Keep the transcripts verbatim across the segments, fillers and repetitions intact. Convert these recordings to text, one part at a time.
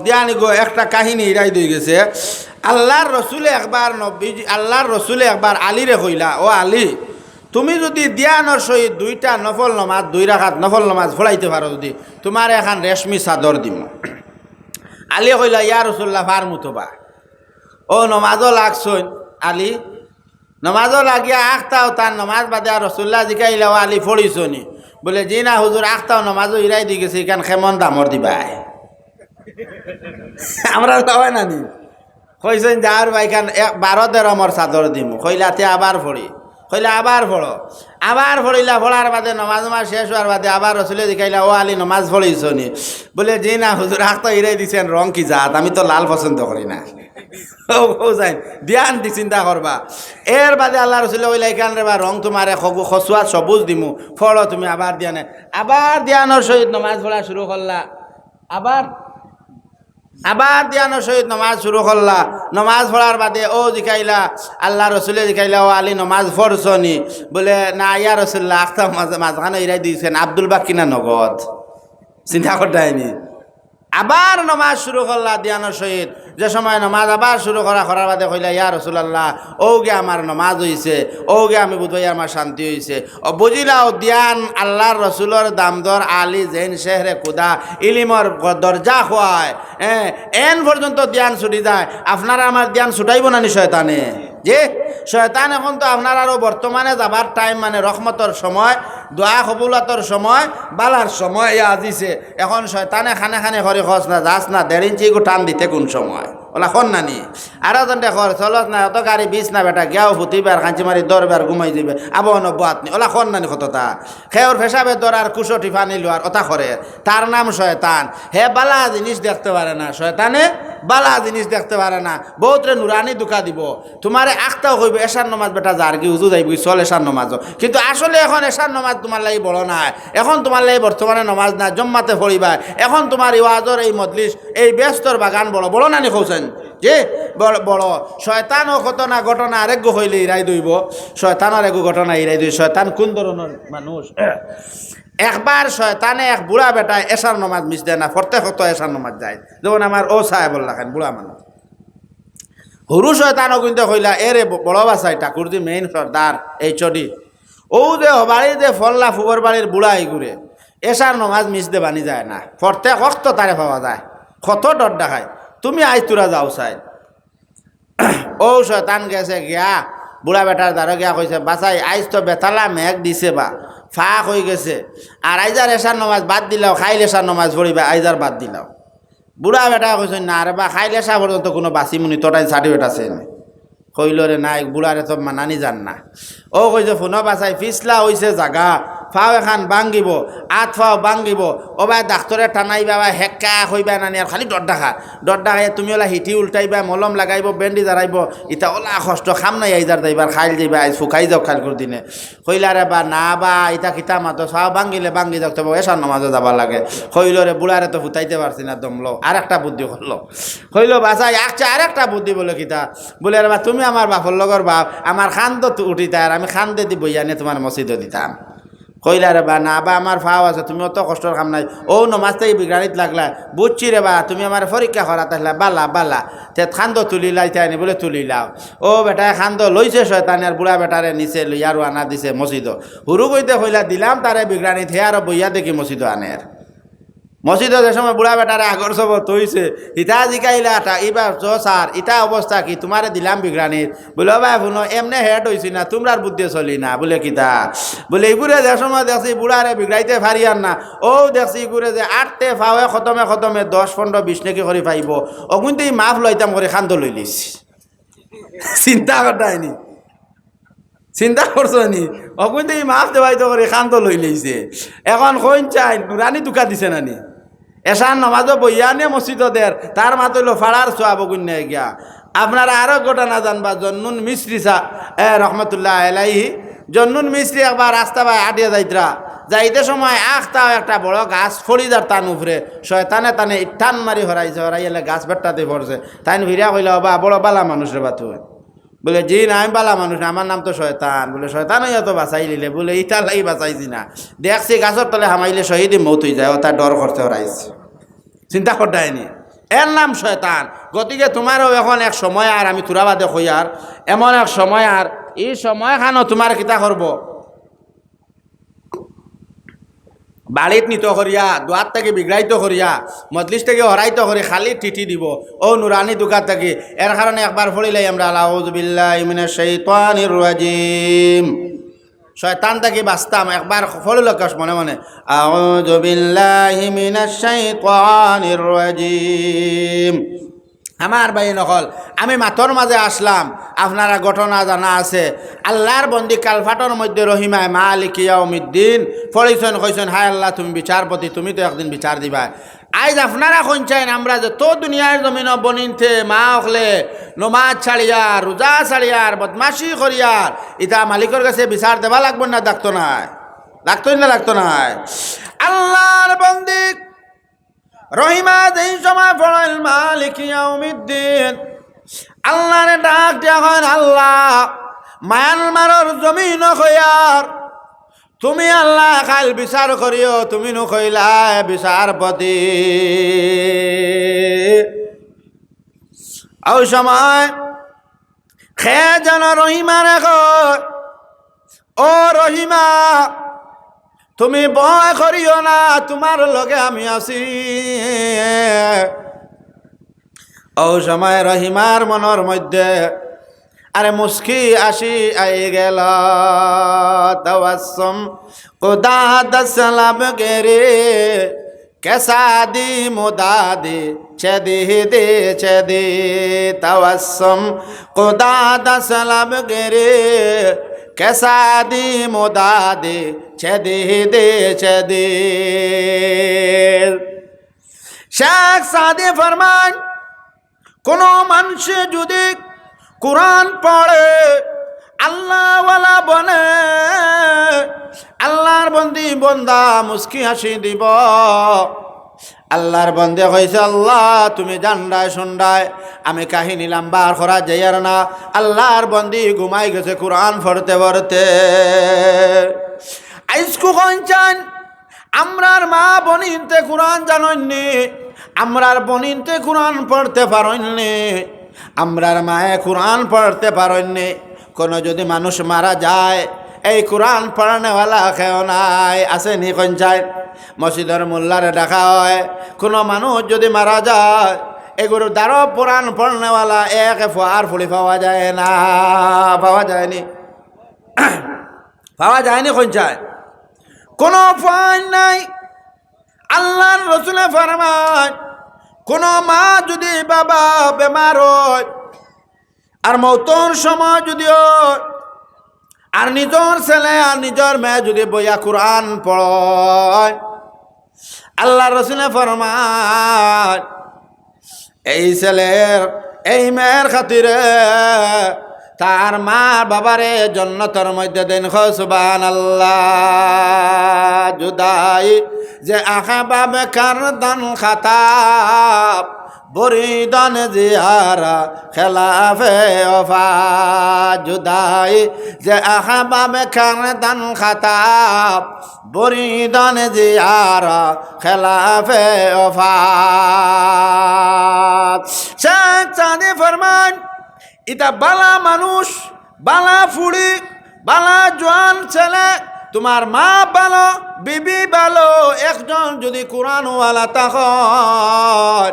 দিয়ানি গো, একটা কাহিনী ইরাই দই গেছে। আল্লাহর রসুলে একবার নবী, আল্লাহর রসুলে একবার আলীরে কইলা, "ও আলী, তুমি যদি দিয়ানর সহিত দুইটা নফল নমাজ, দুই রাকাত নফল নমাজ পড়াইতে পারো যদি, তুমারে এখান রেশমি চাদর দিমু।" আলী কইলা, "ইয়া রাসূলুল্লাহ, পারমু তো বা।" ও নমাজও লাগছইন আলী, নমাজও লাগিয়া আখতাও তান নমাজ বাদে আর রসুল্লাহ জিকাইলা, "ও আলী, পড়িছো নি?" বলে, "জি না হুজুর, আখতাও নমাজও ইরাই দি গেছে, ইখান কেমন দামর দিবায়?" আমরা তো হয় না নি? কইছইন, "যার ভাইখান এক বারো দেড়মর চাদর দিমু।" কইলা, "তে আবার পড়ি।" কইলা, "আবার পড়ো।" আবার পড়িলা, পড়ার বাদে নমাজ নমাজ শেষ হওয়ার বাদে আবার রসুলে জিকাইলা, "ও আলী, নমাজ পড়িছো নি?" বলে, "জি না হুজুর, আখতাও ইরাই দিছেন, রং কি জাত? আমি তো লাল পছন্দ করি না।" ও, ও যাইন, ধ্যান দি চিন্তা করবা। এর বাদে আল্লাহ রসুলে কইলা, "ইখান রে বা রং তুমারে খগু-, খসুয়াত সবুজ দিমু, পড়ো তুমি আবার দিয়ানে।" আবার দিয়ানর সহিত নমাজ পড়া শুরু করলা। আবার, আবার দিয়ানর সহিত নমাজ শুরু করলা। নমাজ পড়ার বাদে ও জিকাইলা, আল্লাহ রসুলে জিকাইলা, "ও আলী, নমাজ পড়ছো নি?" বলে, "না, ইয়া রসুল্লাহ, আখতা মাঝ-, মাঝখানে ইরাই দিছেন, আব্দুল বাকি না নগদ?" চিন্তা করতে হয়নি। আবার নমাজ শুরু করলা দিয়ানর সহিত। যে সময় নমাজ আবার শুরু করা, করার বাদে কইলা, "ইয়া রাসূলুল্লাহ, ও গে আমার নমাজ হইছে, ও গে আমি বুধবাই আমার শান্তি হইছে।" ও বুঝিলাও, দিয়ান আল্লাহর রসুলর দামদর আলী জেন শেহরে খুদা, ইলিমর গ-, দরজা খোয়ায়, হ্যাঁ, এন পর্যন্ত দিয়ান ছুটি যায়। আপনারা আমার দিয়ান ছুটাইব না নি শয়তানে? যে শয়তান এখন তো আপনার আরো বর্তমানে যাবার টাইম, মানে রহমতর সময়, দোয়া কবুলাতর সময়, বালার সময় ইয়া আজিছে। এখন শয়তানে খানে খানে করে, "খস না, যাস না, দেড় ইঞ্চি গু টান দিতে কোন সময়?" ওলা খন নানি? আরো জন দেখর, "চলত না, অত গাড়ি বিছ না বেটা, গিয়াও ফুটিবার, খাঞ্চি মারি দরবার ঘুমাই যাবে, আবো অনব্য আতনি।" ওলা খন নানি কততা? খেউর ফেসাবে দর আর কুশটি পানি লোয়ার ওটা করে। তার নাম শয়তান। হে বালা জিনিস দেখতে পারে না, শয়তানে বালা জিনিস দেখতে পারে না। বহুতরে নুরানি ধোকা দিব। তুমারে আখতাও কইব, "এশার নমাজ বেটা যার কি উজু যাইব, চল এশার নমাজও।" কিন্তু আসলে এখন এশার নমাজ তুমার লাগি বড় নায়। এখন তুমার লাগি বর্তমানে নমাজ না, জম্মাতে পড়িবায়। এখন তুমার এই ওয়াজর এই মজলিস, এই বেহেস্তর বাগান বড়, বড় নানি কওছেন? যে বড়, বড়। শয়তানও কত না ঘটনা আরেকগু কইলে ইরাই দইব। শয়তানর এগু ঘটনা ইরাই দই। শয়তান কোন ধরনের মানুষ? একবার শয়তানে এক বুড়া বেটায় এশার নমাজ মিস দেয় না, ফরতে কত এশার নমাজ যায়। যেমন আমার ও সাহেব বললা খান বুড়া মানুষ। হুরু শয়তানও কিন্তু কইলা, "এ রে ব-, বড় বাসাই ঠাকুর যে মেইন সর্দার, এইচ ও ডি। ও যে হবাড়ি যে ফল্লা ফুবর বাড়ির বুড়া ইগুরে, এশার নমাজ মিস দেবানি যায় না। ফরতে কত তারে পাওয়া যায়। কত ডর দেখায়। তুমি আইজ তোরা যাও সাইড।" ও শয়তান গেছে গিয়া, বুড়া বেটার দ্বারো গিয়া কইছে, "বাসাই, আইজ তো বেতালা মেঘ দিছে বা, ফাঁক হই গেছে। আর আইজার এশার নমাজ বাদ দিলাও, খাইল এশার নমাজ পড়িবা, আইজার বাদ দিলাও।" বুড়া বেটায় কইছে, "না রে বা, খাইল এশা পর্যন্ত কোনো বাসি মুনি, তোটাই সার্টিফিকেট আছে নি?" কইল রে, "না, এক বুড়ারে তো মানানি যার না।" ও কইছে, "ফুনো বাসাই, ফিছলা হইছে জাগা, ফাও এখান ভাঙ্গিব, আত ফাও ভাঙ্গিব, ও ভাই ডাক্তরে টানাইবা বা হেক্কা কইবা নানি, আর খালি ডর ডাকা, ডর ডাকাইয়া তুমি ওলা হিটি উল্টাইবা, মলম লাগাইব, বেন্ডি জারাইব, ইতা ওলা কষ্ট, খাম নাই আইজার যাইবার, খাইল যাইবা, আইজ ফুকাই যাও খাইল করে দিনে।" কইলা রে বা, "না বা, ইতা কিতা মাতো, ফাও ভাঙ্গিলে ভাঙ্গি যাও, তবে এশার নমাজও যাবার লাগে।" কইল রে, "বুড়ারে তো ফুতাইতে পারছি না, দমলো, আর একটা বুদ্ধি করলো।" কইল, "বাসাই, আচ্ছা, আর একটা বুদ্ধি।" বলে, "কিতা?" বলে, "রে বা, তুমি আমার বাপর লগর বাপ, আমার খান্দো তো উঠিতা, আর আমি খান্দে দি বইয়া নে তোমার মসজিদো দিতাম।" কইলা রে বা, "না বা, আমার ফাও আছে, তুমি অত কষ্টর কাম নাই, ও নমাজ থাকি বিগড়ানিত লাগলা, বুঝছি রে বা, তুমি আমার পরীক্ষা করা তাইলা, বালা, বালা, তে খান্দো তুলি লাইতায় নি?" বলে, "তুলি লাও।" ও বেটায় খান্দো লইছে শয়তানে, আর বুড়া বেটারে নিচে লইয়া রওয়ানা দিছে মসজিদো। হুরু কইতে কইলা, "দিলাম তারে বিগড়ানিত, হে আরো বইয়া দেখি মসজিদো আনের।" মসজিদো যে সময় বুড়া বেটারে আগর সবর তইছে, হিতা জিকাইলা, "তা ইবার তো স্যার, ইতা অবস্থা কি? তোমারে দিলাম বিগড়ানিত।" বলে, "ও ভাই, হুনো, এমনে হেড হইছি না, তোমরার বুদ্ধিয়ে চলি না।" বলে, "কিতা?" বলে, "ইগুরে যে সময় দেখছি বুড়ারে বিগড়াইতে পারিয়ার না, ও দেখছি ইগুরে যে আটতে ফাওয়ে কদমে কদমে দশ, পনেরো, বিশ নেকি করি পাইব, অগুনতেই মাফ লইতাম করি খান্দো লইলিছি।" চিন্তা করতায়নি। চিন্তা করছো নি? অগুনতেই মাফ দেওয়াইতো করি খান্দো লইলিছে। এখন কইন চাই, নুরানি ধোকা দিছে না নি? এশার নমাজো বইয়া নে মসজিদো দের, তার মাত অইলো ফাড়ার সওয়াব অগুন নিয়া গিয়া। আপনারা আরো ঘটনা জানবা, জন্নুন মিসরি সা-, এ, রহমতুল্লাহ আলাইহি, জন্নুন মিসরি একবার রাস্তা বায় আটিয়া যাইতরা, যাইতে সময় আখতাও একটা বড় গাছ ফড়ি যার তান উপরে, শয়তানে তানে টান মারি হরাইছে, হরাইলে গাছ বেট্টাতে পড়ছে। তাইন ফিরিয়া কইলা, "ও বা, বড় বালা মানুষ রে বা তুই।" বলে, "জি না, আমি বালা মানুষ না, আমার নাম তো শয়তান।" বলে, "শয়তান হইয়া তো বাঁচাই লিলে।" বলে, "ইতার লাগি বাঁচাইছি না, দেখছি গাছর তলে হামাইলে শহীদি মৌত হই যায়, ও তার ডর করতে হরাইছে।" চিন্তা করতায়নি। এর নাম শয়তান। গতিকে তুমারও এখন এক সময় আর, আমি থুড়া বাদে কইয়ার, এমন এক সময় আর, ই সময়খানো তুমার কিতা করবো? বাড়িত নিত করিয়া, দুয়ার থাকি বিগড়াইত করিয়া, মজলিস থাকি হরাইত করি, খালি টিটি দিবো। ও নুরানি দুকাত থাকি, এর কারণে একবার পড়িলাই আমরা, আউযু বিল্লাহি মিনাশ শাইতানির রাজিম। শয়তান থাকি বাঁচতাম, একবার পড়িল কস মনে মনে, আউযু বিল্লাহি মিনাশ শাইতানির রাজিম। আমার ভাই নকল, আমি মাতর মাঝে আসলাম, আপনারা ঘটনা জানা আছে। আল্লাহর বন্দি কালফাটর মধ্যে রহিমায় মালিকি ইয়াউমিদ্দিন পড়িছইন, কইছইন, "হায় আল্লাহ, তুমি বিচারপতি, তুমি তো একদিন বিচার দিবায়।" আইজ আপনারা কইন চাইন, আমরা যত দুনিয়ার জমিনো বনিন্তে মা অকলে নমাজ ছাড়িয়ার, রোজা ছাড়িয়ার, বদমাশি করিয়ার, ইতা মালিকর গেছে বিচার দেওয়া লাগবো না, লাগতো নায়? লাগতো না, লাগতো নায়? আল্লাহর বন্দি রহিমা যেই সময় পড়ইল মালিকি ইয়াউমিদ্দিন, আল্লাহরে ডাক দিয়া কইন, "আল্লাহ, মায়ানমারর জমিনো কইয়ার, তুমি আল্লাহ কাইল বিচার করিও, তুমি নু কইলায় বিচারপতি।" ওই সময় কে যেন রহিমারে কয়, "ও রহিমা, তুমি ভয় করিও না, তুমার লগে আমি আছি।" ও সময় রহিমার মনর মধ্যে আরে মুস্কি আসি আই গেল, তাবাসসুম খুদা দসলাব গেরে, কেসা দি মুদাদি চেদি দি চেদি, তাবাসসুম খুদা দসলাব গেরে, কেসা দি মুদাদি চেদি দি চেদি। শেখ সাদি ফরমাইন, কোনো মানষে যদি কোরআন পড়ে, আল্লাহওয়ালা বনে, আল্লাহর বন্দি বন্দা মুস্কি হাসি দিব। আল্লাহর বন্দে কইছে, "আল্লাহ, তুমি জানরায় শুনরায়, আমি কাহিনী লাম্বার করা যাইয়ার না।" আল্লাহর বন্দি ঘুমাই গেছে কোরআন পড়তে পড়তে। আইজকু কইন চাইন, আমরার মা বনিন্তে কোরআন জানইননি, আমরার বনিন্তে কোরআন পড়তে পারইননি, আমরার মায়ে কোরআন পড়তে পারইননি। কোনো যদি মানুষ মারা যায়, এই কোরআন পড়নেওয়ালা কেউ নাই, আছে নি কইন চাইন? মসজিদর মোল্লারে ডাকা হয়, কোনো মানুষ যদি মারা যায়, এগুর দ্বারো কোরআন পড়নেওয়ালা এক ফুয়ার ফুড়ি পাওয়া যায় না, পাওয়া যায়নি। পাওয়া যায়নি কইন চাইন? কোনো উপায় নাই। আল্লাহর রসুলে ফরমাইন, কোনো মা যদি বাবা বেমার হয়, আর মৌতর সময় যদি হয়, আর নিজর ছেলে আর নিজর মেয়ে যদি বইয়া কোরআন পড়য়, আল্লাহর রসুলে ফরমাইন, এই ছেলের, এই মেয়ের খাতিরে তার মা বাবারে জন্নতর মধ্যে দেইন। কও সুবহানাল্লাহ। জুদাই যে আহবাব কারদান খাতাব, বরিদান জিয়ারা খেলাফে ওফা। জুদাই যে আহবাব কারদান খাতাব, বরিদান জিয়ারা খেলাফে ওফা। শেখ সাদি ফরমাইন, ইতা বালা মানুষ, বালা ফুড়ি, বালা জোয়ান ছেলে, তুমার মা ভালো, বিবি ভালো, একজন যদি কোরআনওয়ালা তখন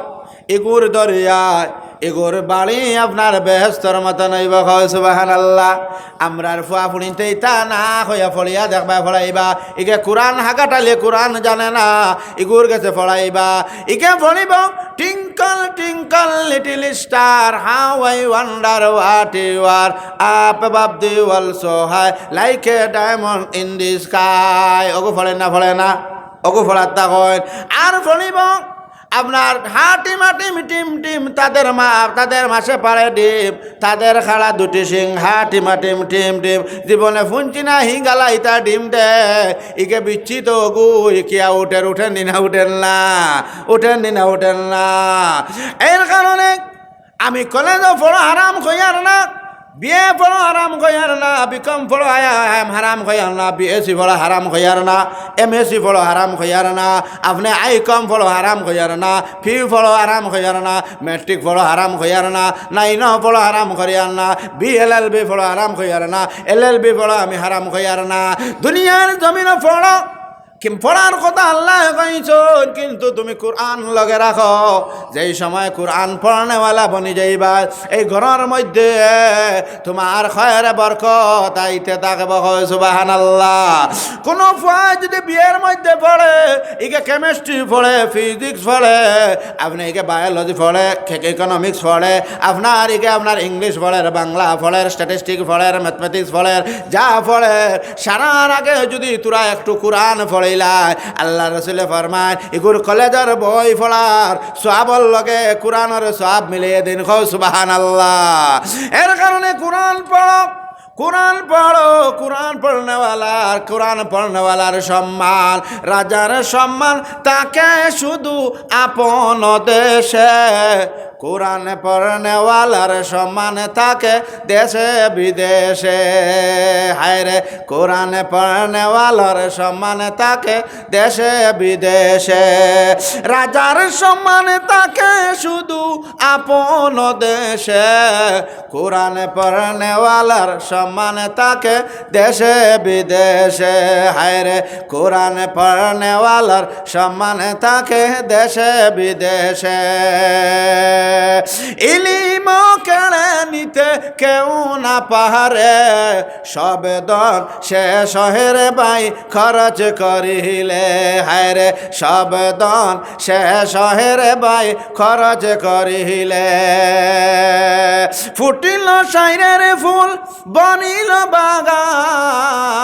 ইগুর দরিয়ায়, ইগুর বাড়ি আপনার বেহেস্তর মতন অইবো। কও সুবহানাল্লাহ। আমরার ফুয়া ফুড়িন্তে ইতা না কইয়া পড়িয়া দেখবা পড়াইবা, ইগে কোরআন হাগাটালে কোরআন জানে না, ইগুর গেছে পড়াইবা, ইগে পড়িবো, Twinkle twinkle little star, how I wonder what you are. Up above the world so high, like a diamond in the sky. অগু পড়ে না, পড়ে না? অগু পড়ার তা কইন। আর পড়িবো আপনার হাটিম হাটিম টিম টিম, তাদের মা, তাদের মাসে পাড়ে ডিম, তাদের খাড়া দুটি সিং, হাটিম হাটিম টিম টিম, জীবনে ফুঞ্চি না হিঙ্গালা ইতা ডিম দে। ইগে বিচ্ছি তো অগু, ইকিয়া উঠের, উঠের নি না উঠের না, উঠের নি না উঠের না। এর কারণে আমি কলেজো পড়া হারাম কইয়ার না, বিএ পড়ো হারাম কইয়ার না, বিকম পড়ো আয়া-, আম হারাম কইয়ার না, বিএসসি পড়ো হারাম কইয়ার না, এমএসসি পড়ো হারাম কইয়ার না, আপনে আইকম পড়ো হারাম কইয়ার না, ফিউ পড়ো হারাম কইয়ার না, ম্যাট্রিক পড়ো হারাম কইয়ার না, নাইনও পড়ো হারাম কইয়ার না, বিএলএলবি পড়ো হারাম কইয়ার না, এলএলবি পড়ো আমি হারাম কইয়ার না। দুনিয়ার জমিনো পড়ো, কিম পড়ার কথা আল্লায় কইছইন, কিন্তু তুমি কুরআন লগে রাখো। যেই সময় কুরআন পড়নেওয়ালা বনি যাইবা, এই ঘরর মধ্যে তুমার খয়রে বরকত আইতে থাকবো। কও সুবহানাল্লাহ। কুনু ফুয়ায় যুদি বিএর মধ্যে পড়ে, ইগে কেমিস্ট্রি পড়ে, ফিজিক্স পড়ে, আপনে ইগে বায়োলজি পড়ে, ইকোনমিক্স পড়ে, আপনার ইগে আপনার ইংলিশ পড়ের, বাংলা পড়ের, স্ট্যাটিস্টিক্স পড়ের, ম্যাথমেটিক্স পড়ের, যা পড়ের, সারার আগে যুদি তুরা একটু কুরআন পড়িলায়, আল্লার রসুলে ফরমাইন, ইগুর কলেজর বই পড়ার সওয়াবর লগে কুরআনর সওয়াব মিলিয়ে দিন। কও সুবহানাল্লাহ। এর কারণে কুরআন পড়ো, কুরআন পড়ো, কুরআন পড়নেওয়ালার, কুরআন পড়নেওয়ালার সম্মান, রাজার সম্মান থাকে শুধু আপন দেশে। কুরআন পড়নেওয়ালার সম্মান থাকে দেশে বিদেশে। হায়রে, কুরআন পড়নেওয়ালার সম্মান থাকে দেশে বিদেশে। রাজার সম্মান থাকে শুধু আপন দেশে। কুরআন পড়নেওয়ালার সম্মান থাকে দেশে বিদেশে। হায়রে, কুরআন পড়নেওয়ালার সম্মান থাকে দেশে বিদেশে। ইলিম কেড়ে নিতে কেউ না পারে, সব ধন শেষ হয় রে ভাই খরচ করিলে। হায়রে, সব ধন শেষ হয় রে ভাই খরচ করিলে। ফুটিল শাইরের ফুল বনিল বাগান,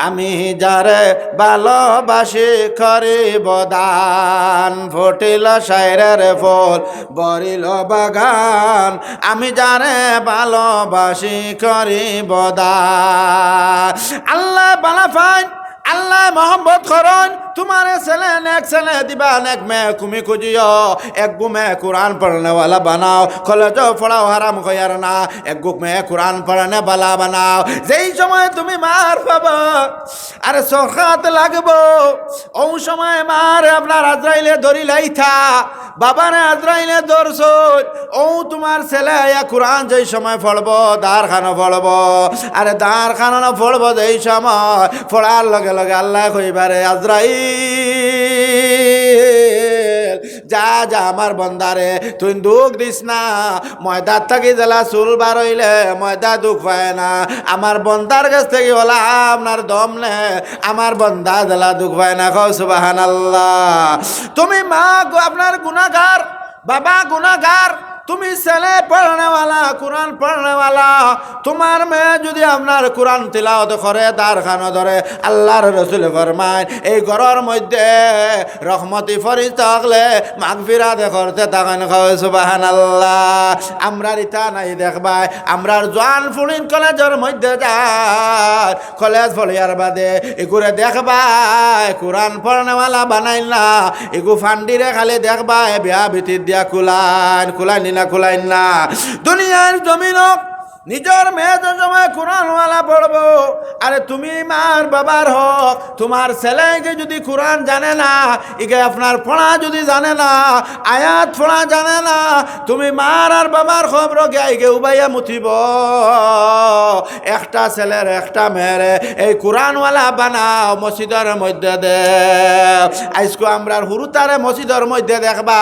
আমি যারে ভালোবাসি করিব দান। ফুটিল শাইরের ফুল বনিল বাগান, আমি যারে ভালোবাসি করিব দান। আল্লায় বালা পাইন, আল্লায় মহব্বত করইন, তুমারে ছেলে, নেক ছেলে দিবা, নেক মেয়ে তুমি খুজিও, এগু মেয়ে কুরআন পড়নেওয়ালা বানাও, কলেজো পড়াও হারাম কইয়ার না, এগু মেয়ে কুরআন পড়নেওয়ালা বানাও। যেই সময় তুমি মার পাবা, আরে সখাত লাগবো, অউ সময় মারে আপনার আজরাইলে ধরি লাইতা, বাবারে আজরাইলে ধরছইন, অউ তুমার ছেলে আইয়া কুরআন যেই সময় পড়বো, দার খানো পড়বো, আরে দার খানো না পড়বো, যেই সময় পড়ার লগে লগে আল্লায় কইবা রে, আজরাইল, যা, যা, আমার বন্দারে, তুই দুখ দিস না, ময়দার থাকি যেলা চুল বার অইলে ময়দা দুখ পায় না, আমার বন্দার গেছ থাকি অলা আপনার দম নে, আমার বন্দা যেলা দুখ পায় না। কও সুবহানাল্লাহ। তুমি মা গু-, আপনার গুনাগার, বাবা গুনাগার, তুমি ছেলে পড়নেওয়ালা, কুরআন পড়নেওয়ালা, তুমার মেয়ে যুদি আপনার কুরআন তিলাওত করে, দার খানো ধরে, আল্লার রসুলে ফরমাইন, এই ঘরর মধ্যে রহমতি ফিরিস্তা অকলে মাগফিরাত করতে থাকইন। কও সুবহানাল্লাহ। আমরার ইতা নাই দেখবায়, আমরার জোয়ান ফুড়িন কলেজর মধ্যে যায়, কলেজ পড়িয়ার বাদে ইগুরে দেখবায়, কুরআন পড়নেওয়ালা বানাইল না, ইগু ফান্ডিরে খালি দেখবায়, বিয়া বিটিত দিয়া কুলাইন, কুলাইন নি না, কুলাইন না। দুনিয়ার জমিনো নিজর মেয়ে যে সময় কুরআনওয়ালা পড়বো, আরে তুমি মার বাবার হক, তুমার ছেলেগে যুদি কুরআন জানে না, ইগে আপনার পড়া যুদি জানে না, আয়াত পড়া জানে না, তুমি মার আর বাবার কবরো গিয়া ইগে উবাইয়া মুতিবো। একটা ছেলের একটা মেয়েরে এই কুরআনওয়ালা বানাও, মসজিদর মধ্যে দেও। আইজকু আমরার হুরুতারে মসজিদর মধ্যে দেখবা,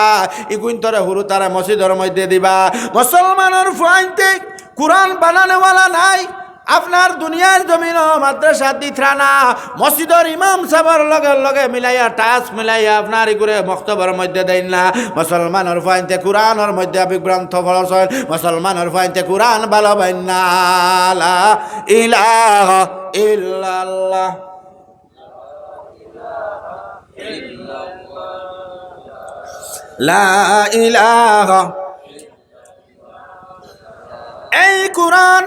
ইগুইন্তরে হুরুতারে মসজিদর মধ্যে দিবা। মুসলমানর ফুয়াইন্তে কুরআন বানানেওয়ালা নাই, আপনার দুনিয়ার জমিনো মাদ্রাসা দিতরা না, মসজিদর ইমাম সাবর লগে লগে মিলাইয়া, টাচ মিলাইয়া আপনার ইগুরে মক্তবর মধ্যে দেইন না। মুসলমানর ফুয়াইন্তে কুরআনর মধ্যে বিভ্রান্ত পড়ছইন, মুসলমানর ফুয়াইন্তে কুরআন ভালা পাইন না। লা ইলাহা ইল্লাল্লাহ। লা ইলাহা। এই কুরআন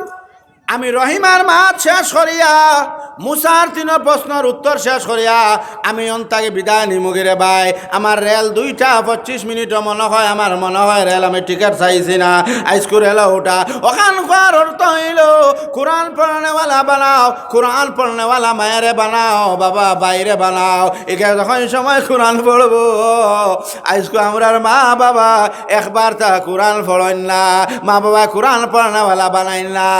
আমি রহিমার মাত শেষ করিয়া মুসার তিনো প্রশ্নর উত্তর শেষ করিয়া আমি অন থাকি বিদায় নিমুগি রে ভাই। আমার রেল দুইটা পঁচিশ মিনিটও মনো অয়, আমার মনো অয় রেল আমি টিকিট চাইছি না, আইজকু রেলো উঠা। অখান কওয়ার অর্থ অইলো, কোরআন পড়নেওয়ালা বানাও, কোরআন পড়নেওয়ালা মায়েরে বানাও, বাবা ভাইরে বানাও। ইগে যখন সময় কোরআন পড়বো, আইজকু আমরার মা বাবা একবারতা কোরআন পড়ইন না, মা বাবা কোরআন পড়নেওয়ালা বানাইন না,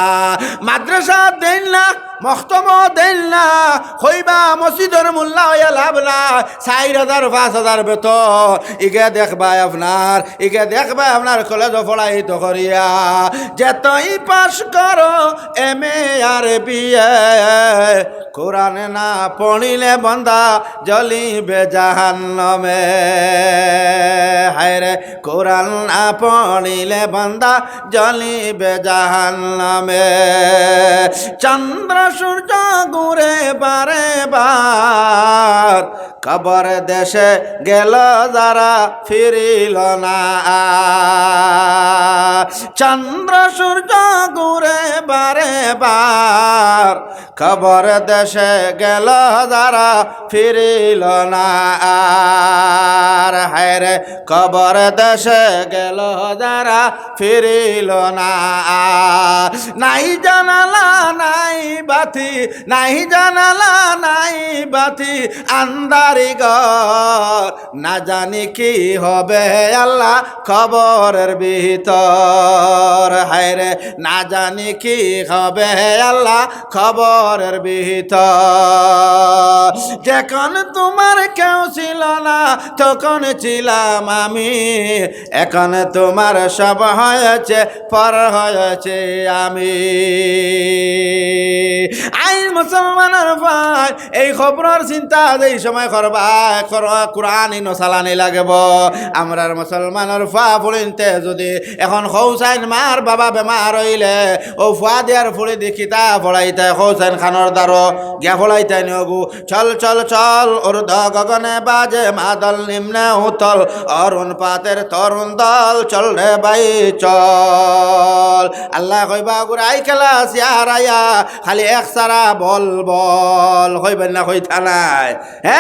মাদ্রাসা দেইন না, মক্তবও দেইন না, কইবা মসজিদর মোল্লা অইয়া লাভ নাই, চাইর হাজার পাঁচ হাজার বেতন। ইগে দেখবায় আপনার, ইগে দেখবায় আপনার কলেজো পড়াইতো করিয়া। যেতই পাশ করো M A R B A, কোরআন না পড়িলে বন্দা জ্বলিবে জাহান্নামে। হায়রে, কোরআন না পড়িলে বন্দা জ্বলিবে জাহান্নামে। চন্দ্র সূর্য ঘুরে বারে বার, কবর দেশে গেল যারা ফিরিল না আর। চন্দ্র সূর্য ঘুরে বারে বার, কবর দেশে গেল যারা ফিরিল না আর। হায়রে, কবর দেশে গেল যারা ফিরিল না আর। নাই জানালা নাই বাতি, নাই জানালা নাই বাতি, আন্দারি ঘর। না জানি কি হবে আল্লাহ কবরের ভিতর। হায়রে, না জানি কি হবে আল্লাহ কবরের ভিতর। যখন তোমার কেউ ছিল না, তখন ছিলাম আমি। এখন তোমার সব হয়েছে, পর হয়েছি আমি। আইজ মুসলমানর ভাই, এই কবরর চিন্তা যেই সময় করবায়, কর-, কোরআন ইনো চালানি লাগবো। আমরার মুসলমানর ফুয়া ফুড়িন্তে যুদি এখন কওছাইন মার বাবা বেমার অইলে, অউ ফুয়াদি আর ফুড়িদি কিতা পড়াইতায়, কওছাইন খানোর দ্বারো গিয়া পড়াইতায় নি অগু। চল চল চল, ঊর্ধ্ব গগনে বাজে মাদল, নিম্নে উতল অরুণ পাতের তরুণ দল, চল রে ভাই চল। আল্লায় কইবা, "গুরাই খেলা সিয়ারাইয়া, খালি এক সারা বল বল।" কইবা না, কইতা নায়? হে?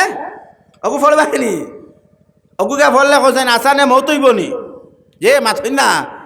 অগু পড়বায় নি? অগু গিয়া পড়লে কইছইন, আসানে মউত অইবো নি? যে মাতইন না,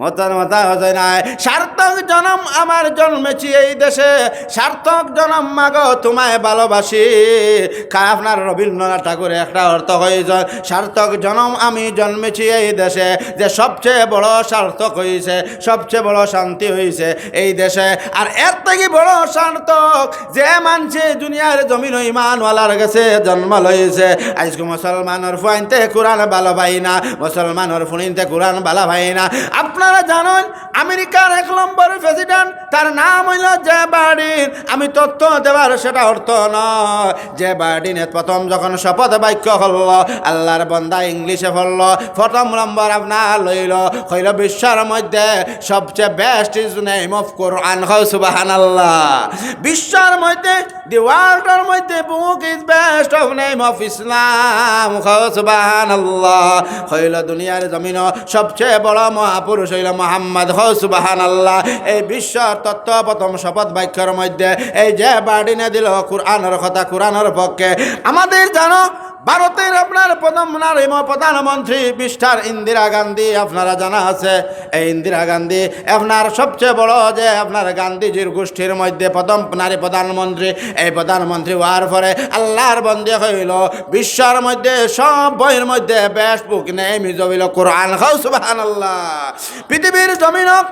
মতার মাথা হজে নাই। সার্থক জনম আমার জন্মেছি এই দেশে, সার্থক জনম মাগো তোমায় ভালোবাসি। কা-, আপনার রবীন্দ্রনাথ ঠাকুরে একটা অর্থ কইছইন, সার্থক জনম আমি জন্মেছি এই দেশে, যে সবচেয়ে বড় সার্থক অইছে, সবচেয়ে বড় শান্তি অইছে এই দেশে। আর এর থাকি বড় সার্থক যে মানষে দুনিয়ার জমিনো ইমানওয়ালার গেছে জন্ম লইছে। আইজকু মুসলমানর ফুয়াইন্তে কোরআন ভালা পায় না, মুসলমানর ফুড়িন্তে কোরআন ভালা পায় না। আপনারা জানইন, আমেরিকার এক নম্বর প্রেসিডেন্ট, তার নাম অইলো জে বাইডেন। আমি তথ্য দেওয়ার সেটা অর্থ নয়। জে বাইডেনে প্রথম যখন শপথ বাক্য করলো, আল্লার বন্দা ইংলিশে পড়লো, প্রথম নম্বর আপনার লইলো, কইলো, "বিশ্বর মধ্যে সবচেয়ে best is name of Quran।" কও সুবহানাল্লাহ। বিশ্বর মধ্যে, the worldর মধ্যে, book is best of name of Islam। কও সুবহানাল্লাহ। কইলো, দুনিয়ার জমিনো সবচেয়ে বড় মহাপুরুষ অইলো মোহাম্মদ। কও সুবহানাল্লাহ। এই বিশ্বর তথ্য প্রথম শপথ বাক্যর মধ্যে এই জে বাইডেনে দিলো কোরআনর কথা, কোরআনর পক্ষে। আমাদের জানো, ভারতের আপনার প্রথম নারী ম-, প্রধানমন্ত্রী মিস্টার ইন্দিরা গান্ধী, আপনারা জানা আছে। এই ইন্দিরা গান্ধী আপনার সবচেয়ে বড় যে আপনার গান্ধীজির গোষ্ঠীর মধ্যে প্রথম নারী প্রধানমন্ত্রী। এই প্রধানমন্ত্রী অওয়ার পরে আল্লার বন্দে কইলো, বিশ্বর মধ্যে সব বইর মধ্যে best book name is অইলো কোরআন। কও সুবহানাল্লাহ। পৃথিবীর জমিনো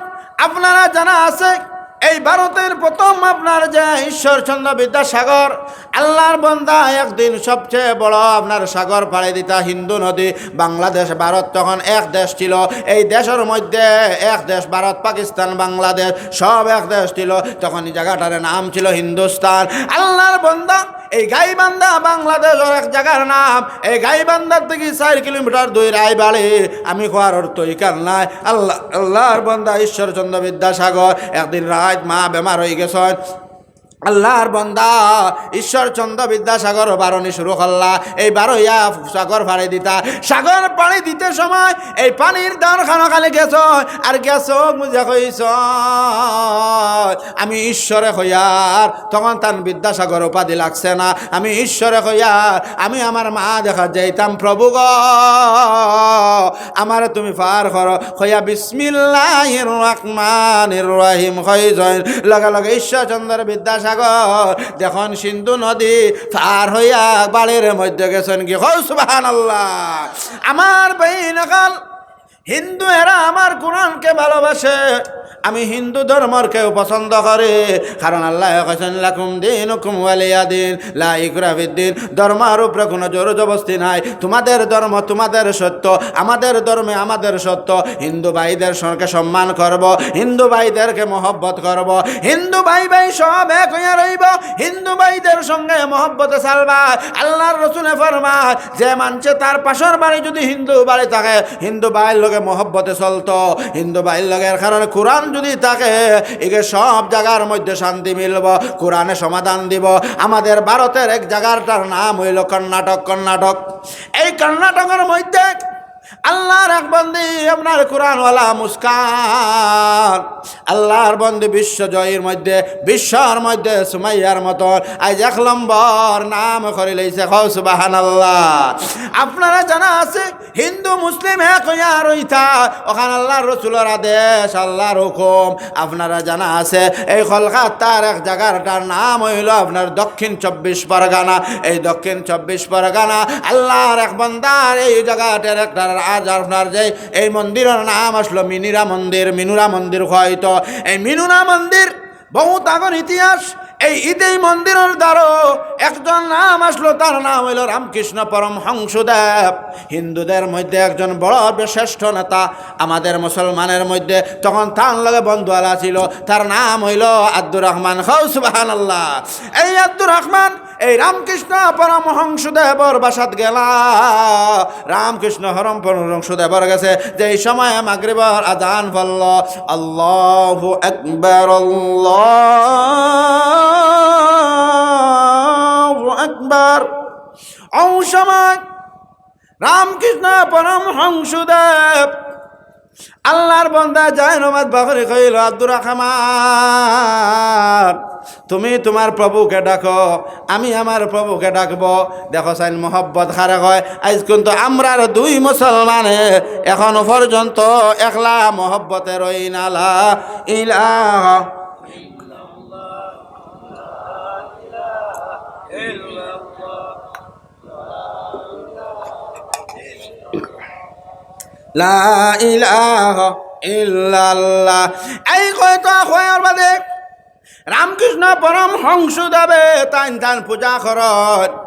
আপনারা জানা আছে, এই ভারতের প্রথম আপনার যে ঈশ্বরচন্দ্র বিদ্যাসাগর, আল্লার বন্দা একদিন সবচেয়ে বড় আপনার সাগর পাড়ি দিতা হিন্দু নদী, বাংলাদেশ, ভারত তখন এক দেশ ছিল। এই দেশর মধ্যে এক দেশ ভারত, পাকিস্তান, বাংলাদেশ সব এক দেশ ছিল। তখন এই জাগাটার নাম ছিল হিন্দুস্তান। আল্লার বন্দা এই গাইবান্ধা বাংলাদেশর এক জাগার নাম। এই গাইবান্ধার থাকি চাইর কিলোমিটার দূর রায়বাড়ি। আমি কওয়ার অর্থ ইখান নায়। আল্লাহ, আল্লার বন্দা ঈশ্বরচন্দ্র বিদ্যাসাগর একদিন রাইত মা বেমার অইগেছইন। আল্লাহর বন্দা ঈশ্বরচন্দ্র বিদ্যাসাগর বারনি শুরু করলা। এই বারইয়া সাগর পাড়ি দিতা। সাগর পাড়ি দিতে সময় এই পানির ধার খানো খালি গেছইন আর গেছইন মুজে কইছইন, "আমি ঈশ্বরে কইয়ার।" তখন তান বিদ্যাসাগর উপাধি লাগছে না। "আমি ঈশ্বরে কইয়ার, আমি আমার মা দেখাত যাইতাম, প্রভু গো, আমারে তুমি পার করো।" কইয়া বিসমিল্লাহির রহমানির রহিম কইছইন। লগে লগে ঈশ্বরচন্দ্র বিদ্যাসাগর দেখইন সিন্ধু নদী পার হইয়া বাড়ির মধ্যে গেছইন গি। কও সুবহানাল্লাহ। আমার ভাইন অকল, হিন্দু এরা আমার কোরআনকে ভালোবাসে। আমি হিন্দু ধর্মর কেউ পছন্দ করি, কারণ আল্লায় কইছইন, "লাকুম দীনুকুম ওয়ালিয়া দীন, লা ইকরাহা ফিদ্দীন।" ধর্মর উপরে কোনো জোর জবরদস্তি নাই। তোমাদের ধর্ম তোমাদের সত্য, আমাদের ধর্মে আমাদের সত্য। হিন্দু ভাইদের সঙ্গে সম্মান করব, হিন্দু ভাইদেরকে মহব্বত করব, হিন্দু ভাই ভাই সব এক হইয়া রইব। হিন্দু ভাইদের সঙ্গে মহব্বতে চলবা। আল্লাহর রসুলে ফরমায়, যে মানষে তার পাশর বাড়ি যদি হিন্দু বাড়ি থাকে, হিন্দু ভাইর লগে মহব্বতে চলতো, হিন্দু ভাইর লগে, এর কারণে কোরআন যদি থাকে, ইগে সব জাগার মধ্যে শান্তি মিলব, কোরআনে সমাধান দিব। আমাদের ভারতের এক জাগাটার নাম হইল কর্ণাটক। কর্ণাটক, এই কর্ণাটকর মধ্যে আল্লাহর এক বন্দি, আপনার কোরআনওয়ালা মুস্কান, আল্লাহর বন্দি বিশ্বজয়ীর মধ্যে, বিশ্বর মধ্যে সুমাইয়ার মতন আইজ এক নম্বর নাম করি লইছে। কও সুবহানাল্লাহ। আপনারা জানা আছে, হিন্দু মুসলিম এক হইয়া রইতা, ওখান আল্লাহর রসুলর আদেশ, আল্লাহর হুকুম। আপনারা জানা আছে, এই কলকাতার এক জাগাটার নাম হইল আপনার দক্ষিণ চব্বিশ পরগনা। এই দক্ষিণ চব্বিশ পরগনা আল্লাহর এক বন্দার এই জাগাটার একটা রাজ, আপনার যে এই মন্দিরর নাম আসলো মিনিরা মন্দির, মিনুরা মন্দির হয়তো। এই মিনুরা মন্দির বহুত আগর ইতিহাস। এই ইতেই মন্দিরর দ্বারো একজন নাম আসলো, তার নাম হইল রামকৃষ্ণ পরমহংসদেব। হিন্দুদের মধ্যে একজন বড় শ্রেষ্ঠ নেতা, আমাদের মুসলমানের মধ্যে তখন তার লগে বন্ধুয়ালা ছিল, তার নাম হইল আব্দুর রহমান। কও সুবহানাল্লাহ। এই আব্দুর রহমান এই রামকৃষ্ণ পরমহংসদেবর বাসাত গেলা। রামকৃষ্ণ পরমহংসদেবর গেছে যেই সময় মাগরিবর আজান পড়ল, আল্লাহু আকবার, আল্লাহু আকবার। ও সময় রামকৃষ্ণ পরমহংসদেব আল্লাহর বন্দা যায় নমাজ বাকরি কইল, "আব্দুর রহমান, তুমি তোমার প্রভুকে ডাকো, আমি আমার প্রভুকে ডাকবো।" দেখো চাইন মহব্বত কারে কয়। আইজ কিন্তু আমরার দুই মুসলমানে এখনো পর্যন্ত একলা মহব্বতে রই না। লা ইলাহা লা ইলাহা ইল্লাল্লাহ। এই কয়টা কয়ার বাদে রামকৃষ্ণ পরমহংসদেবে তাইন তান পূজা করইন।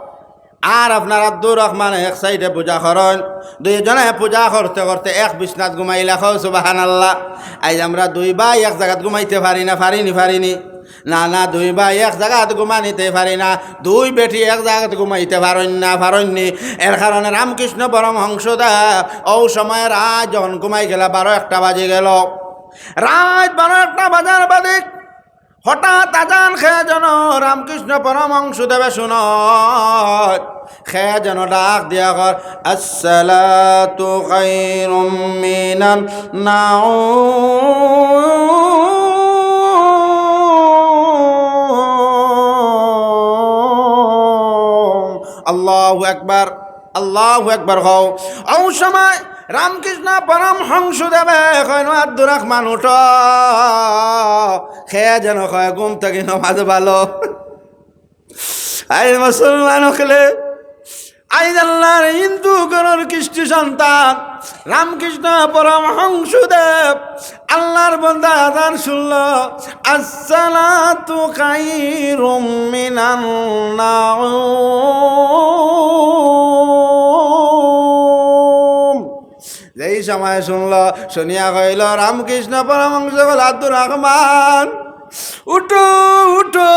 আর আপনার আব্দুর রহমান এক সাইডে পূজা করইন। দুইজনে পূজা করতে করতে এক বিছনাত ঘুমাইলা। কও সুবহানাল্লাহ। আইজ আমরা দুই ভাই এক জাগাত ঘুমাইতে পারি না, পারিনি, পারিনি? না, না, দুই ভাই এক জাগাত ঘুমানিতে পারি না, দুই বেটি এক জাগাত ঘুমাইতে পারইন না, পারইননি। এর কারণে রামকৃষ্ণ পরমহংসদেব ও সময় রাত যখন ঘুমাই গেলা, বারো একটা বাজি গেল। রাত বারো একটা বাজার বাদে হঠাৎ আজান কে যেন রামকৃষ্ণ পরমহংসদেবে শুনইন, কে যেন ডাক দিয়া কর, "আসসালাতু খায়রুম মিনান নাউম।" আল্লাহু আকবার, আল্লাহু আকবার কও। ও সময় রামকৃষ্ণ পরমহংসদেবে কইন, "আব্দুর রহমান উঠো।" কে যেন কয়, "ঘুম থাকি নমাজ ভালো।" আইজ মুসলমান অকলে, আইজ আল্লাহর হিন্দু ঘরর কৃষ্টি সন্তান রামকৃষ্ণ পরমহংসদেব আল্লাহর বন্দা আজান শুনল, "আসসালাতু খায়রুম মিনান নাউম।" যেই সময় শুনল, শুনিয়া কইল, রামকৃষ্ণ পরমহংস কইল, "আব্দুর রহমান, উঠো, উঠো,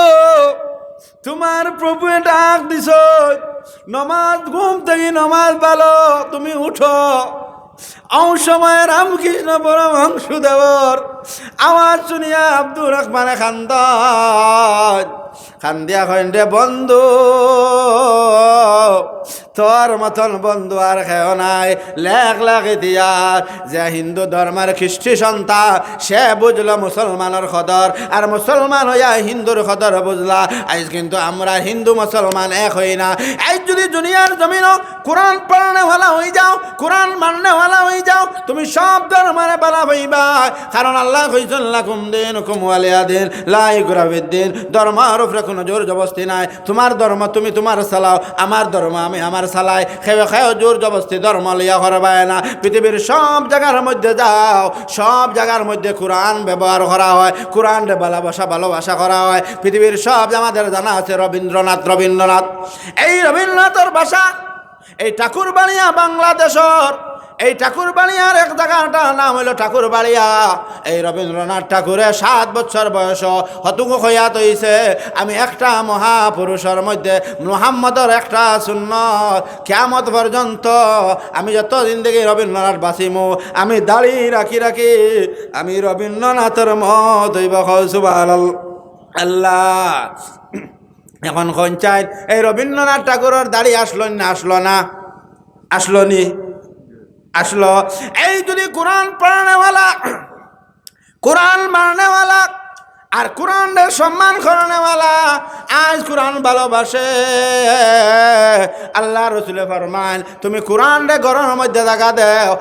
তোমার প্রভুয়ে ডাক দিছইন, নমাজ, ঘুম থাকি নমাজ ভালো, তুমি উঠো।" ও সময় রামকৃষ্ণ পরমহংসদেবর আওয়াজ শুনিয়া আব্দুর রহমানে কান্দইন। কান্দিয়া কইন, "রে বন্ধু, তোর মতন বন্ধু আর কেউ নাই।" লেখ লেখ ইতিহাস, যে হিন্দু ধর্মের খ্রিস্টি সন্তান, সে বুঝলো মুসলমানর কদর, আর মুসলমান অইয়া হিন্দুর কদর বুঝলা। আইজ কিন্তু আমরা হিন্দু মুসলমান এক অই না। আইজ যুদি দুনিয়ার জমিনো কোরআন পড়নেওয়ালা অই যাও, কোরআন মাননেওয়ালা অই যাও, তুমি সব ধর্মরে ভালা পাইবা। কারণ আল্লায় কইছইন, "লাকুম দীনুকুম ওয়ালিয়া দীন, লা ইকরাহা ফিদ্দীন।" ধর্মর উপরে কুনু জোর জবরদস্তি নাই। তুমার ধর্ম তুমি তুমার চালাও, আমার ধর্ম আমি আমার চালাই। কেউ কেউ জোর জবরদস্তি ধর্ম লইয়া করবায় না। পৃথিবীর সব জাগার মধ্যে যাও, সব জাগার মধ্যে কোরআন ব্যবহার করা হয়, কোরআনরে ভালোবাসা, ভালোবাসা করা হয়। পৃথিবীর সব, আমাদের জানা আছে রবীন্দ্রনাথ, রবীন্দ্রনাথ, এই রবীন্দ্রনাথর ভাষা, এই ঠাকুরবাড়িয়া বাংলাদেশর, এই ঠাকুরবাড়িয়ার এক জাগাটার নাম অইলো ঠাকুরবাড়িয়া। এই রবীন্দ্রনাথ ঠাকুরে সাত বছর বয়স হতুকু কইয়া থইছে, "আমি একটা মহাপুরুষর মধ্যে মুহাম্মদর একটা সুন্নত, কিয়ামত পর্যন্ত আমি যত জিন্দেগি রবীন্দ্রনাথ বাঁচিমু, আমি দাড়ি রাখি রাখি আমি রবীন্দ্রনাথর মত অইব।" কও সুবহানাল্লাহ। আল্লাহ। এখন কইন চাইন, এই রবীন্দ্রনাথ ঠাকুরর দাড়ি আসলো না, আসলো না? আসলো নি? আসলো। এই যুদি কোরআন পড়নেওয়ালা, কোরআন মাননেওয়ালা, আর কোরআনরে সম্মান করনেওয়ালা, আইজ কোরআন ভালোবাসে, আল্লার রসুলে ফরমাইন, তুমি কোরআনরে ঘরর মধ্যে জাগা দেও,